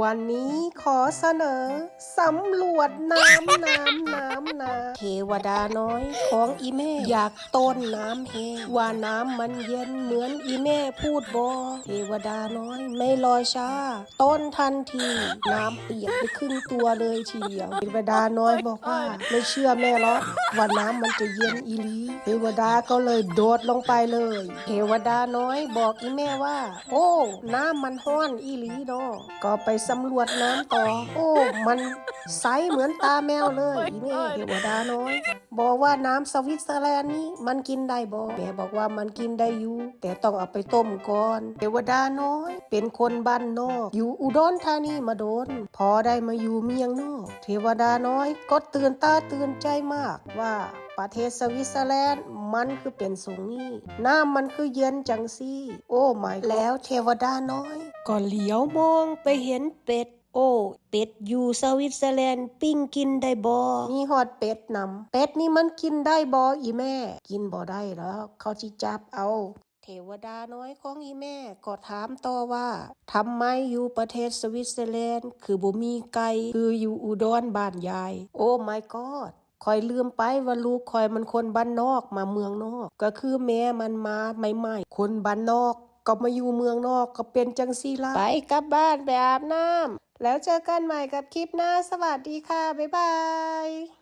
ວັນນີ້ຂໍສະເໜີສຳຫຼວດນ້ຳ ນ້ຳ ນ້ຳ ນ້ຳ. ເທວະດານ້ອຍຂອງອີ່ແມ່ຢາກໂຕນນ້ຳແຮງ ວ່ານ້ຳມັນເຢັນເໝືອນອີ່ແມ່ພູດບໍ່? ເທວະດານ້ອຍໄມ່ລໍຊ້າ ໂຕນທັນທີ ນ້ຳປຽກໄປຄຶ່ງຕົວເລີຍທີດຽວ. ເທວະດານ້ອຍບອກວ່າ ໄມ່ເຊື່ອແມ່ຫຼອກວ່ານ້ຳມັນຈະເຢັນອີ່ຫຼີ. ເທວະດາກໍເລີຍໂດດລົງໄປເລີຍ. ເທວະດານ້ອຍບອກອີ່ແມ່ວ່າ ໂອ້ ນ້ຳມັນຮ້ອນອີ່ຫຼີເນາະ. ກໍໄປສຳຫຼວດນ້ຳຕໍ່. ໂອ້ ມັນໃສເໝືອນຕາແມວເລີຍ. ອີ່ແມ່ ເທວະດານ້ອຍບອກວ່າ ນ້ຳສະວິດເຊີແລນນີ້ມັນກິນໄດ້ບໍ່? ແມ່ບອກວ່າມັນກິນໄດ້ຢູ່ ແຕ່ຕ້ອງເອົາໄປຕົ້ມກ່ອນ. ເທວະດານ້ອຍເປັນຄົນບ້ານນອກ ຢູ່ອຸດອນທານີມາດົນ ພໍໄດ້ມາຢູ່ເມືອງນອກ ເທວະດານ້ອຍກໍຕື່ນຕາຕື່ນໃຈມາກວ່າ ປະເທດສະວິດເຊີແລນມັນຄືເປັນຊົງນີ້ ນ້ຳມັນຄືເຢັນຈັ່ງຊີ້. ໂອ້ມາຍ ແລ້ວເທວະດານ້ອຍກໍຫຼຽວມອງໄປເຫັນເປັດ. ໂອ້ ເປັດຢູ່ສະວິດເຊີແລນປີ້ງກິນໄດ້ບໍ່? ມີຮອດເປັດນຳ. ເປັດນີ້ມັນກິນໄດ້ບໍ່ອີ່ແມ່? ກິນບໍ່ໄດ້ດອກ ເຂົາຊິຈັບເອົາ. ເທວະດານ້ອຍຂອງອີ່ແມ່ກໍຖາມຕໍ່ວ່າ ທຳໄມຢູ່ປະເທດສະວິດເຊີແລນຄືບໍ່ມີໄກ່ຄືຢູ່ອຸດອນບ້ານຍາຍ? ໂອ້ມາຍກອດ ຂ້ອຍລືມໄປວ່າລູກຂ້ອຍມັນຄົນບ້ານນອກມາເມືອງນອກ ກໍຄືແມ່ມັນມາໃໝ່ໆ ຄົນບ້ານນອກກໍມາຢູ່ເມືອງນອກ ກໍເປັນຈັ່ງຊີ້ລະ. ໄປກັບບ້ານໄປອາບນ້ຳ ແລ້ວເຈີກັນໃໝ່ກັບຄລິບໜ້າ. ສະຫວັດດີຄ່ະ ບາຍບາຍ.